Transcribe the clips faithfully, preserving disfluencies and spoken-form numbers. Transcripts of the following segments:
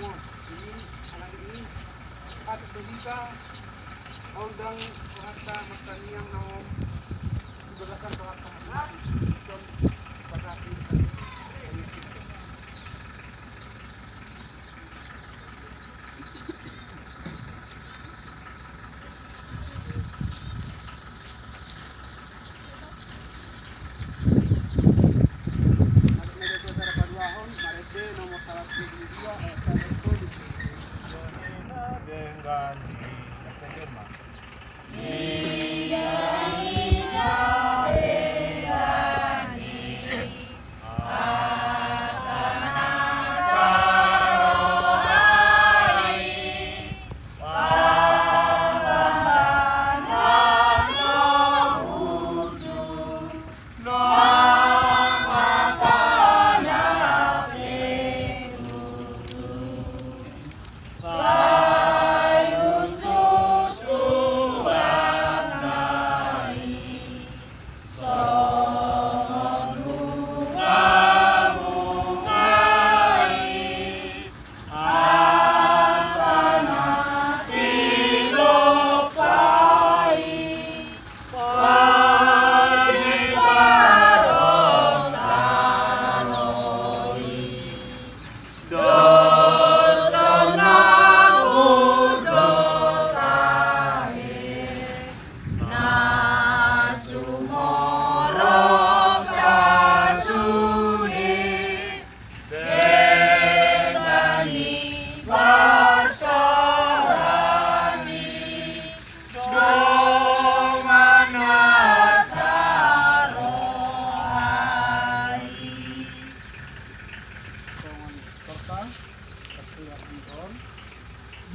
Jadi, alani i, patut do hita undang rohanta martangiang na on di bagasan rohanta.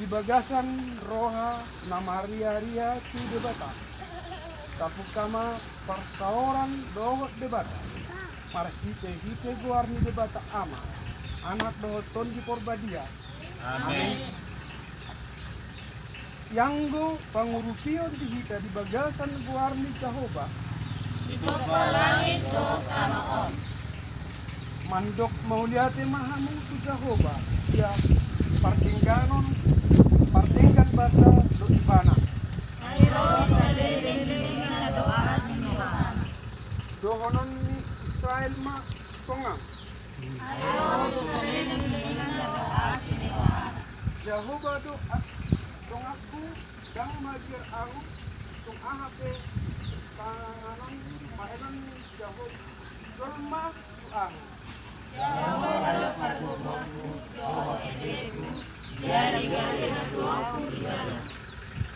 Di bagasan roha na marria-ria tu Debata, tapungka ma parsaoran dohot Debata marhite-hite goar ni Debata Ama, Anak dohot Tondi Porbadia. Amen. Ianggo pangurupion di hita di bagasan goar ni Jahowa, sitompa langit dohot tano on. Mandok mauliate ma hamu tu Jahowa, ia pardengganon, pardenggan basa do Ibana. Ai ro saleleng ni lelengna do asi ni rohana. Dohonon ni Israel ma tongang. Ai ro saleleng ni lelengna do asi ni rohana. Jahowa do a-, tonganku, ndang mabiar ahu, tung aha pe panganon paenon ni Jahowa jolma tu ahu. Jahowa do pargogongku dohot endengku, jadi gale hatuaonku ibana.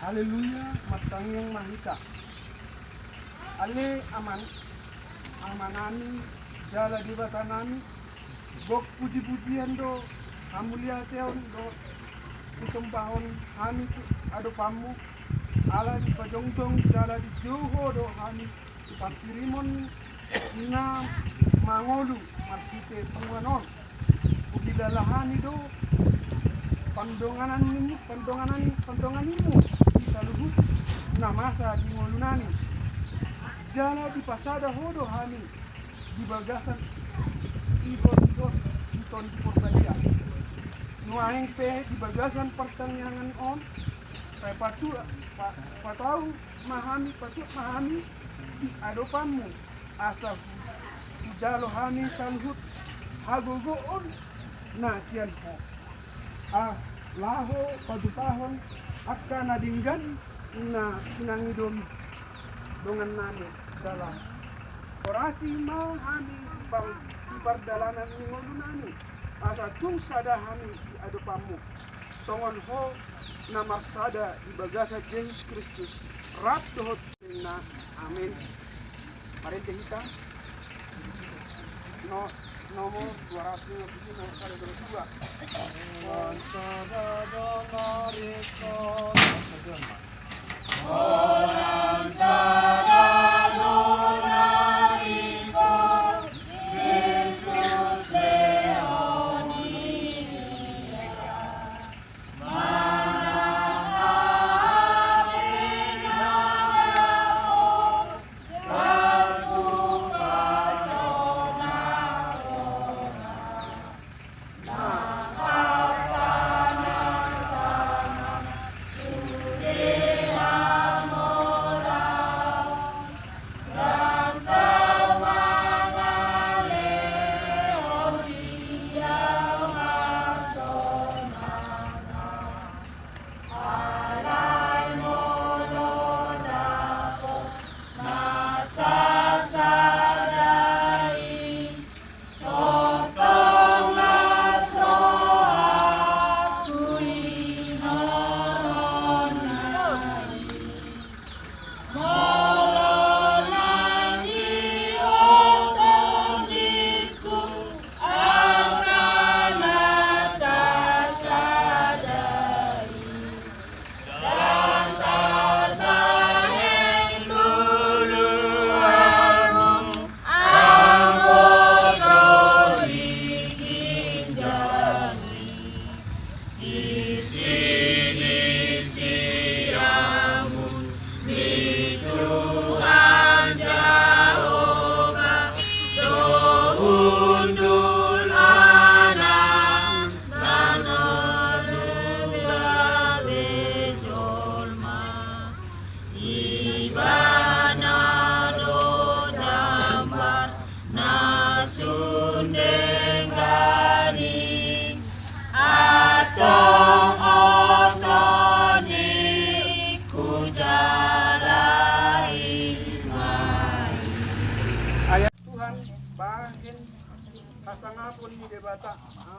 Haleluya, martangiang ma hita. Ale Aman, Amanami, jala Debatanami, gok puji-pujian do, hamuliateon do, husombahon hami tu adopanmu, ala dipajongjong jala dijou ho do hami tu pangkirimon na mangolu marhite punguan on. Huhilala hami do pandonganan, pandonganan, pandonganinmu di saluhut na masa di ngolunami. Jala dipasada ho do hami di bagasan ihot-ihot ni Tondi Porbadia. Nuaeng pe di bagasan partangiangan on, sai patu-, pa-, patau ma hami, patuat ma hami di adopanmu, asa hu-, hujalo hami saluhut hagogoon na sian ho. Ah, laho patupahon angka na denggan na hinangidomi dongannami dalan. Horasi ma hami di par-, di pardalanan ni ngolunami, asa tung sada hami di adopanmu, songon ho na marsada di bagasan Jesus Kristus, rap dohot na. Amin. Marende hita. No, nomor dua ratus lima puluh lima, sada, dua, dua.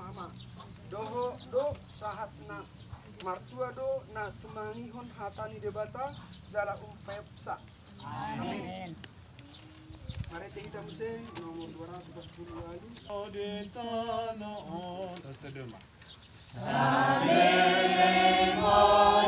Ama, dohot do sahatna, martua do na tumangihon hata ni Debata jala umpasa. Amen. Marende hita muse nomor dua ratus empat puluh walu. Di tano on. Saleleng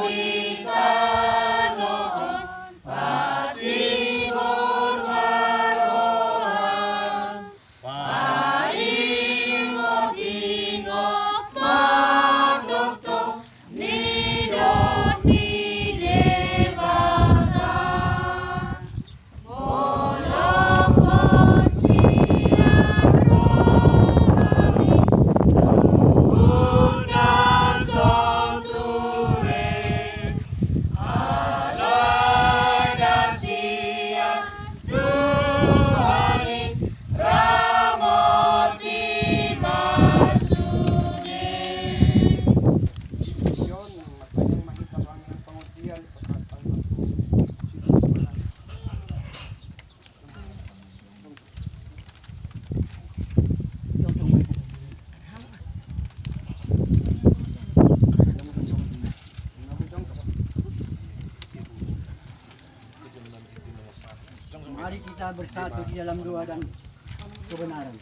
di tano on, patigor ma roha, paingot-ingot ma tongtong nidok ni Debata. Mari kita bersatu di dalam doa dan kebenaran.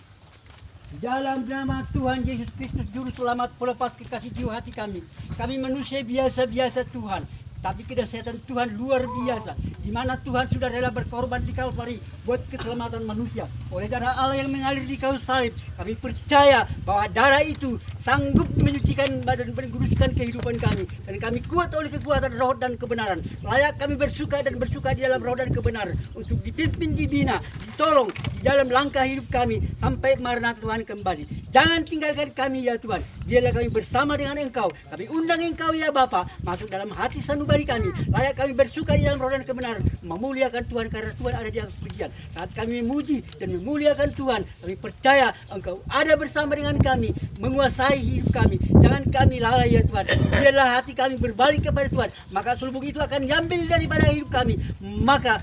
Di dalam nama Tuhan Yesus Kristus, Juru Selamat, Pelepas Kekasih Jiwa Hati kami, kami manusia biasa-biasa, Tuhan, tapi kedahsyatan Tuhan luar biasa, di mana Tuhan sudah rela berkorban di Kalvari buat keselamatan manusia. Oleh darah Allah yang mengalir di kayu salib, kami percaya bahwa darah itu sanggup menyucikan dan menguduskan kehidupan kami, dan kami kuat oleh kekuatan roh dan kebenaran. Layak kami bersuka dan bersuka di dalam roh dan kebenaran, untuk dipimpin, dibina, ditolong di dalam langkah hidup kami sampai Maranatha Tuhan kembali. Jangan tinggalkan kami, ya Tuhan. Biarlah kami bersama dengan Engkau. Kami undang Engkau, ya Bapa, masuk dalam hati sanubari kami. Layak kami bersuka di dalam roh dan kebenaran, memuliakan Tuhan karena Tuhan ada di atas pujian. Saat kami memuji dan memuliakan Tuhan, kami percaya Engkau ada bersama dengan kami, menguasai hidup kami. Jangan kami lalai, ya Tuhan. Biarlah hati kami berbalik kepada Tuhan. Maka selubung itu akan diambil daripada hidup kami. Maka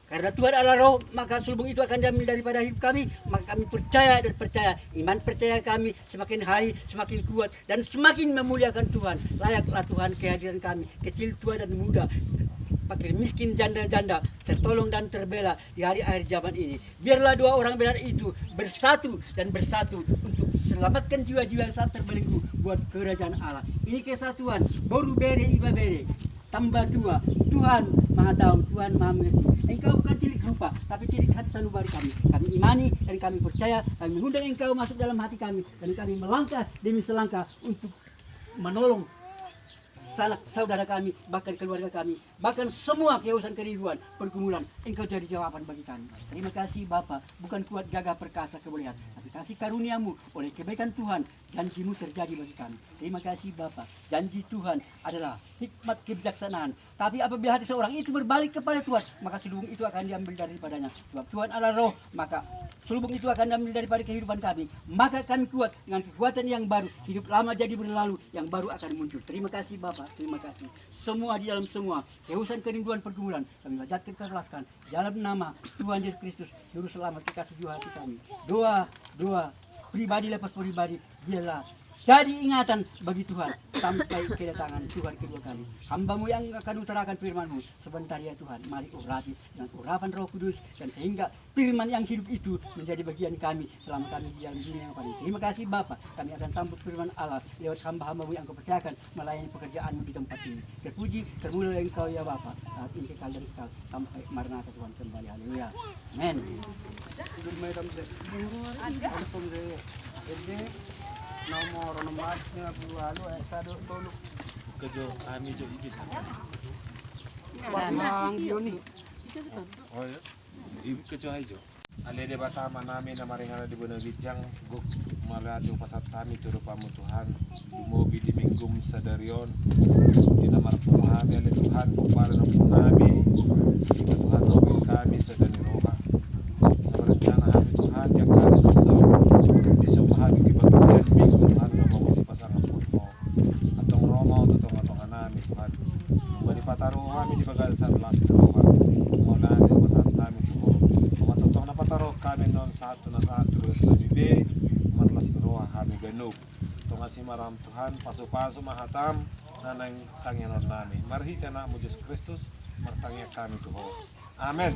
karena Tuhan adalah Roh, maka selubung itu akan diambil daripada hidup kami. Maka kami percaya dan percaya, iman percaya kami semakin hari semakin kuat dan semakin memuliakan Tuhan. Layaklah Tuhan kehadiran kami, kecil, tua, dan muda, fakir, miskin, janda, janda, tertolong dan terbela di hari akhir zaman ini. Biarlah dua orang benar itu bersatu dan bersatu untuk selamatkan jiwa-jiwa yang sangat terbelenggu buat kerajaan Allah. Ini kesatuan, boru, bere, ibebere, tamba tua, Tuhan Maha Tahu, Tuhan Maha Mengerti. Engkau bukan tilik rupa, tapi tilik hati sanubari kami. Kami imani dan kami percaya, kami mengundang Engkau masuk dalam hati kami, dan kami melangkah demi selangkah untuk menolong sanak saudara kami, bahkan keluarga kami, bahkan semua keharusan, kerinduan, pergumulan, Engkau jadi jawaban bagi kami. Terima kasih Bapa, bukan kuat gagah perkasa kebolehan, tapi kasih karunia-Mu, oleh kebaikan Tuhan, janji-Mu terjadi bagi kami. Terima kasih Bapa, janji Tuhan adalah hikmat kebijaksanaan. Tapi apabila hati seorang itu berbalik kepada Tuhan, maka selubung itu akan diambil daripadanya. Sebab Tuhan adalah Roh, maka selubung itu akan diambil daripada kehidupan kami. Maka kami kuat dengan kekuatan yang baru. Hidup lama jadi berlalu, yang baru akan muncul. Terima kasih Bapa, terima kasih. Semua di dalam semua, keharusan, kerinduan, pergumulan, kami panjatkan, ikhlaskan dalam nama Tuhan Yesus Kristus, Juru Selamat, kekasih jiwa hati kami. Doa, doa pribadi lepas pribadi, biarlah jadi ingatan bagi Tuhan sampai kedatangan Tuhan kedua kali. Hamba-Mu yang akan utarakan firman-Mu sebentar, ya Tuhan, mari urapi dengan urapan Roh Kudus, dan sehingga firman yang hidup itu menjadi bagian kami selama kami di dalam dunia yang fana. Terima kasih Bapa, kami akan sambut firman Allah lewat hamba-hamba-Mu yang Kau percayakan melayani pekerjaan-Mu di tempat ini. Terpuji, termulia Engkau, ya Bapa, saat ini, kekal dan kekal, sampai Maranatha Tuhan kembali. Haleluya. Amin. Nomor onom ratus lima puluh walu, ayat sada, tolu. Buka jo, kami jo, ibe sama. Bang Dioni. Oh, iya. Ibu kecoa ijo. Ale Debata Amanami na maringanan di banua ginjang, gok mauliate hupasahat hami tu adopanMu Tuhan, lumobi di Minggum sadari on, di na marpungu hami ale Tuhan, pomparan ni ompungnami, ima Tuhan, lobi hami sada ni roha. Na berencana hami Tuhan, di angka ari na saut, di somba hami kebaktian Minggu Tuhan, na mamuji pasangaphon Ho. Antong ro ma Ho tu tongatonganami Tuhan. Nunga dipataruhon hami di bagasan las ni roha. Mauliate hupasahat hami tu Ho. Antong na pataruhon hami annon sahat tu na sahat tu bagas nami be, marlas ni roha hami ganup. Asi ma roham Tuhan, pasu-pasu ma hatam na naeng tangiangon nami. Marhite Anakmu Jesus Kristus martangiang hami tu Ho. Amen.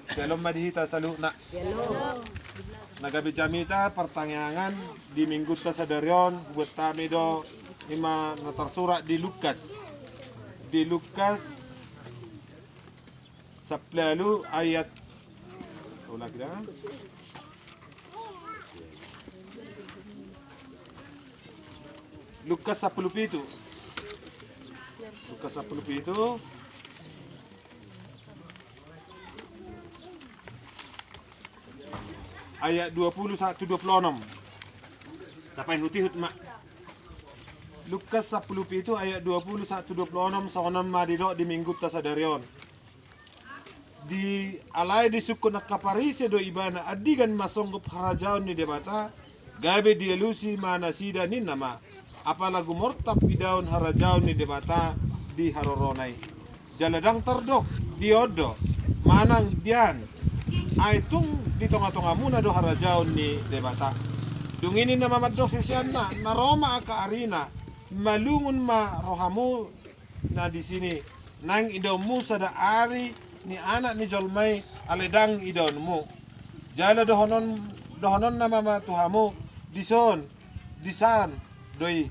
Syalom ma di hita saluhutna. Na gabe jamita partangiangan di minggunta sadari on, hubuat hami do i ma na tarsurat di Lukas. Di Lukas sampulu ualu ayat, ulang da. Lukas sampulu pitu. Lukas sampulu pitu ayat dua pulu sahat tu dua pulu onom. Tapaihut-ihut ma. Lukas sampulu pitu ayat dua pulu sahat tu dua pulu onom, songon on ma didok di minggunta sadari on. Di, alai disungkun angka Parise do Ibana andigan ma songgop harajaon ni Debata, gabe dialusi ma nasida, ninna ma: Apala gumortap idaon harajaon ni Debata di harorona i. Jala ndang tardok di on do manang di an, ai tung di tonga-tongamuna do harajaon ni Debata. Dung i ninna ma mandok siseanna: Na ro ma angka arina, malungun ma rohamu na disi, naeng idaonmu sada ari ni Anak ni jolma i, alai ndang idaonmu. Jala dohonon, dohononna ma, ma tu hamu: Dison, disan do i.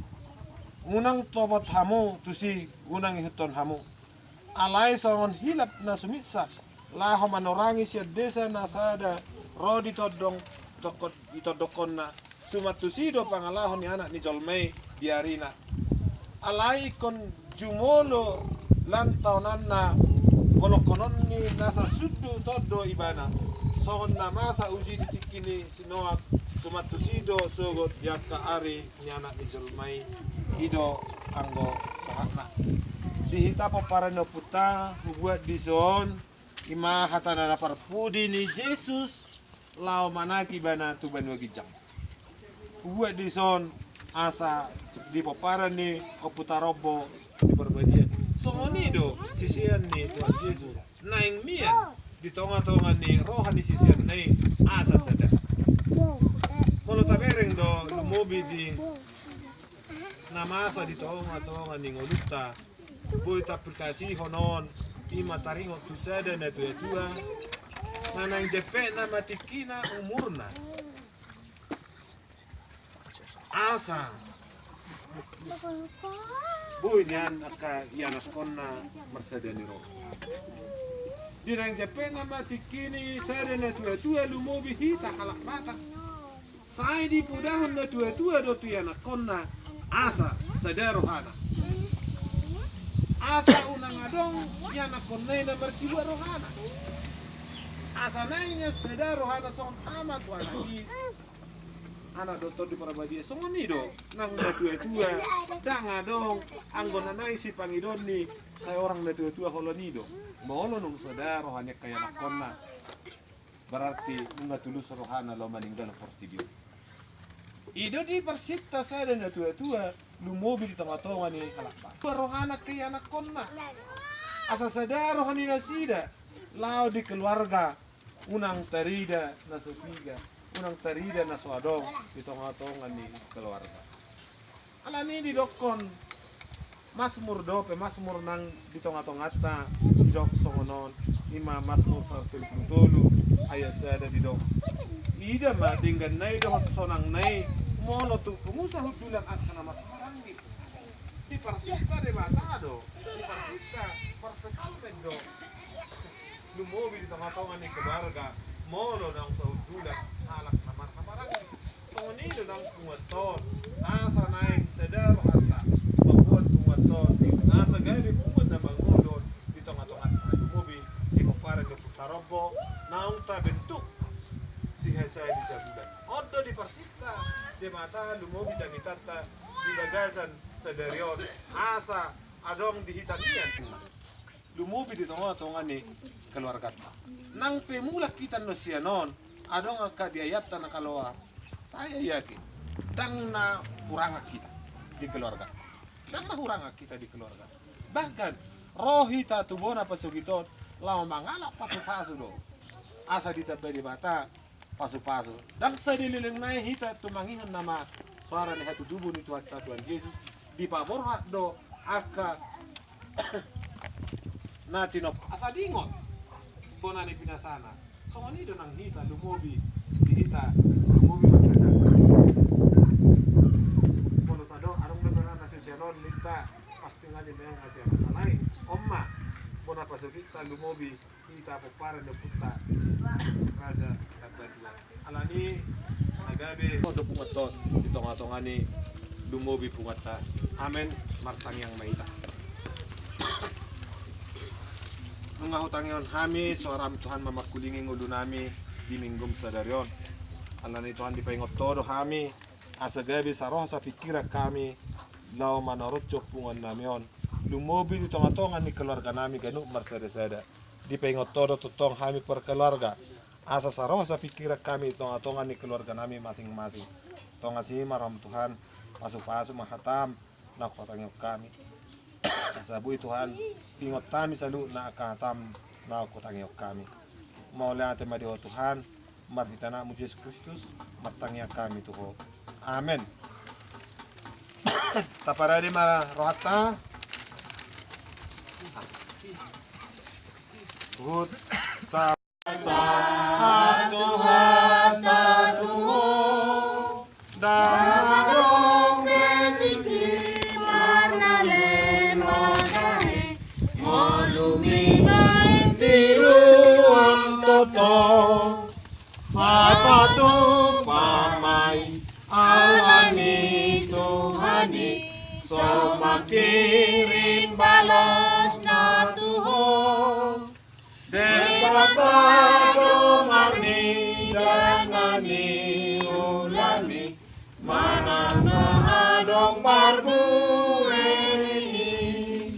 Unang topot hamu tusi, unang ihuthon hamu. Alai songon hilap na suminsak laho manorangi sian desa na sada ro di tondong tokot, di tondongkonna, suman tusi do pangalaho ni Anak ni jolma i di arina. Alai ingkon jumolo lan taonanna, bolongkonon ni nasa sunduton do ibana, songon na masa uji di tingki ni si Noak, suman tusi do sogot di angka ari ni Anak ni jolma i. I do anggo sahatna. Di hita pomparan ni ompunta hubuat dison, i ma hata na parpudi ni Jesus laho manangki ibana tu banua ginjang. Hubuat dison asa di pomparan ni ompunta Rombo di Parbadia, songon i do sisean ni Tuhan Jesus naeng mian di tonga-tonga ni roha ni siseanna i asa sada. Molo tabereng do lumobi di na masa di tonga-tonga ni ngolunta, boi taaplikasihon on, i ma taringot tu sada natua-tua na naeng jempekna ma tingkina, umurna, asa boi nian angka ianakkonna marsada ni roha. Di naeng jempekna ma tingkini sada natua-tua, lumobi hita halak Batak. Sai dipodahon natua-tua do tu ianakkonna asa sada rohana. Asa unang adong ianakkonna i na marsibuat rohana. Asa naeng nian sada rohana songon ama tu anak i, anak do Tondi Parbadia. Songon i do nang natua-tua, ndang adong anggo na naeng sipangidoon ni saorang natua-tua, holan i do. Molo nunga sada roha ni angka ianakkonna, berarti nunga tulus rohana laho maninggalhon portibi on. I do diparsinta sada natua-tua, lumobi di tonga-tonga ni halak Batak. Rohana angka ianakkonna, asa sada roha ni nasida laho di keluarga, unang tarida na so piga, unang tarida na so adong di tonga-tonga ni keluarga. Alani i didokkon Masmur dope, Masmur nang di tonga-tonganta didok songon on, i ma Masmur saratus tolu pulu tolu ayat sada didok: Ida ma dengganna i dohot sonangna i, molo tung pungu sahundulan angka na marhahamaranggi. Diparsinta Debata do, diparsinta, marpsalmen do. Lumobi di tonga-tonga ni keluarga, molo naung sahundulan halak na marhahamaranggi. Songon i do nang punguanta on, asa naeng sada rohanta mamboan punguanta on, asa gabe punguan na mangolu on di tonga-tonganta, lumobi di pomparan ni ompunta Rombo naung tabentuk sihasea di sabulan. On do diparsinta Debata lumobi jamitanta di bagasan sadari on, asa adong di hita nian, lumobi di tonga-tonga ni keluarganta. Nang pe mulak hita annon sian on, adong angka biayanta na kaluar, sai yakin, ndang na hurangan hita di keluarganta. Ndang na hurangan hita di keluarganta. Bahkan ro hita tu bona pasogit on laho mangalap pasu-pasu do, asa ditamba Debata pasu-pasu. Ndang sai dileleng nai hita tumangihon nama Pomparan ni hatutubu ni Tuhanta Tuhan Jesus, dipaborhat do angka na tinompa. Asa diingot bona ni pinasana. Songon i do nang hita lumobi, di hita lumobi mangkajak. Molo tadok adong do berana sosial on ninta, pasti ngani meang acara. Alai on ma bona pasogit ta lumobi hita pomparan ni ompunta Raja Nabatua. Alani na gabe do punguanta on di tongatonga ni lumobi punguanta. Amen. Martangiang ma hita. Nunga hutangihon hami soaram Tuhan mamangkulingi ngolunami di Minggum sadari on. Alani Tuhan dipaingot Ho do hami asa gabe saroha sapingkiran hami laho manarushon punguannami on, lumobi di tongatonga ni keluarganami ganup marsadasada. Dipaingot Ho do tongtong hami parkeluarga asa saroha sapingkiran hami di tongatonga ni keluarganami masingmasing. Tongtong asi ma rohaM Tuhan, pasupasu ma hataM na hutangihon hami. Asa boi Tuhan, pingot hami saluhutna angka hataM na hutangihon hami. Mauliate ma di Ho Tuhan, marhite AnakMu Jesus Kristus martangiang hami tu Ho. Amen. Taparade ma rohanta. Huta sahat Tuhanta tu Ho. Ndang adong be tingki marnalem on tahe, ngolumi naeng tiruan tongtong. Sai patupa ma i ala ni Tuhan i, so mangkirim balosna tu ho. Debata do marnida na niulami, manang na adong parbue ni i.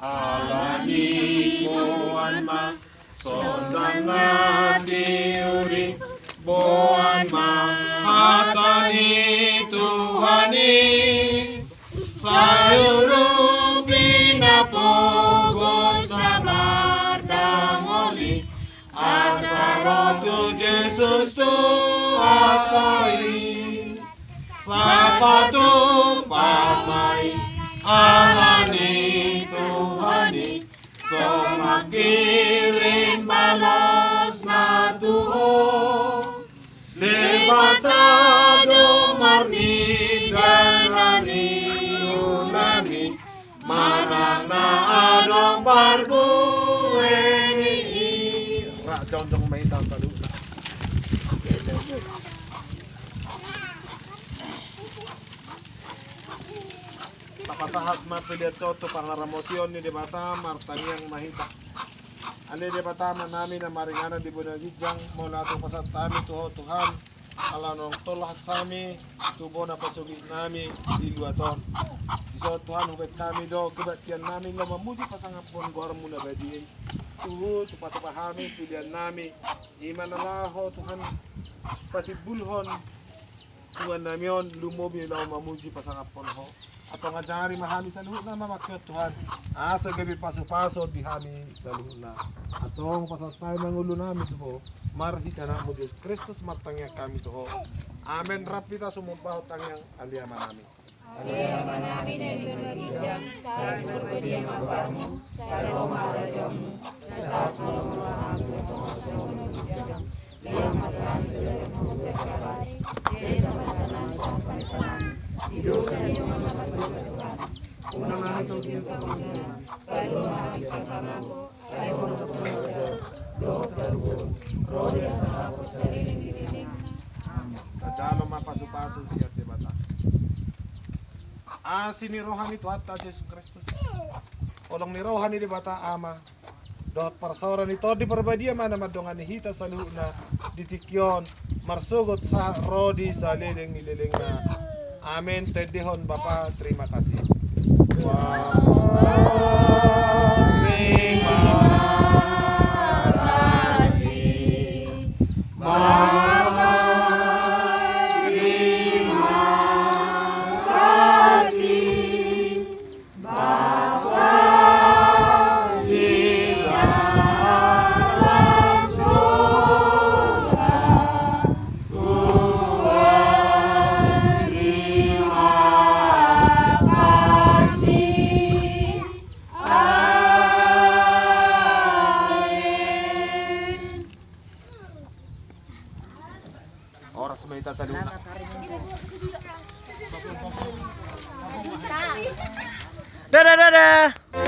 Ala ni i boan ma sonang na tiur i, boan ma hata ni Tuhan i. Sai urupi na pogos na mardangol i, asa ro tu Jesus Tuhanta i. Sai patupa ma i ala ni Tuhan i, so mangkirim balosna tu ho. Debata do marnida na niulami, manang na adong parbue ni i. Ra jongjong ma hita saluhutna. Tapasahat ma pelean on tu pangaramotion ni Debata, martangiang ma hita. Ale Debata Amanami na maringanan di banua ginjang, mauliate hupasahat hami tu Ho Tuhan, ala naung tolhas hami tu bona pasogitnami di luat on. Dison Tuhan hubahen hami do kebaktiannami laho mamuji pasangaphon goarMu na badia i. Huhut hupatupa hami peleannami, i ma na laho Tuhan patimbulhon punguannami on lumobi laho mamuji pasangaphon Ho. Antong ajari ma hami saluhutna mamangkihon Tuhan, asa gabe pasupasu di hami saluhutna. Antong pasahat hami ma ngolunami tu Ho, marhite AnakMu Jesus Kristus martangiang hami tu Ho. Amen. Rap hita sumambahon tangiang. Ale Amanami. Ale Amanami na di banua ginjang, sai parbadia ma goarMu, sai ro ma harajaonMu, sai saut ma lomo ni rohaM di tonga tonga ni banua ginjang. Lehon ma tu hami sadari on sadari, sesa ma tu hami siala ni panesanami, di dosa ni dongan na mardosa tu hami. Unang hami togihon tu pangunjunan, palua ma hami sian pangago. Ai Ho do harajaon, dohot haluaon, ro di hasangapon saleleng ni lelengna. Amen. Tajalo ma pasupasu sian Debata. Asi ni roha ni Tuhanta Jesus Kristus, holong ni roha ni Debata Ama, dohot parsaoran ni Tondi Parbadia ma na mandongani hita saluhutna di tingki on, marsogot sahat ro di saleleng ni lelengna. Amen. Tandahon Bapa terima kasih. Bapa terima kasih. Bapa terima kasih. Bapa di dalam sorga, Tuhan Horas ma hita saluhutna. Dadah, dadah.